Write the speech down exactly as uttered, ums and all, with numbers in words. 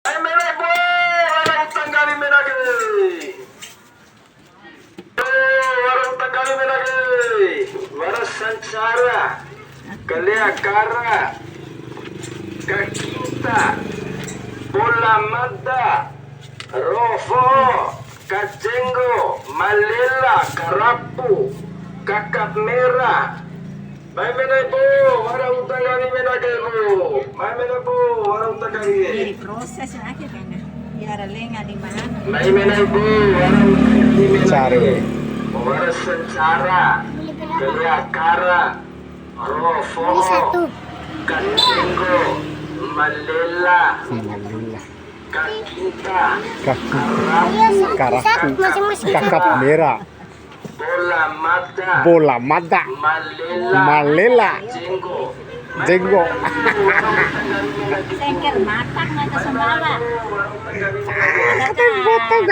Ai mena bo, wara uta nggawi mena ke. Bo, wara uta nggawi mena ke. Wara sancara, kalea kara, kakinta, bola mada, rofo, kacenggo, malela, karapu, kakap mera. Mai mena bo, wara uta nggawi mena ke bo. Mai mena bo, wara uta nggawi. Jadi proses ya akhirnya. Biar lenga di mana? Mai mena bo, wara uta nggawi mena. Cari. Wara sancara, kalea kara, rofo, kacenggo, malela. Malela. Kakinta. Kakinta. Karapu. Kakap mera. Bola mada. Bola mada. Malela. Malela. Jenggo. Jenggo. Sengkel matak na ke sumbawa. Ada kan?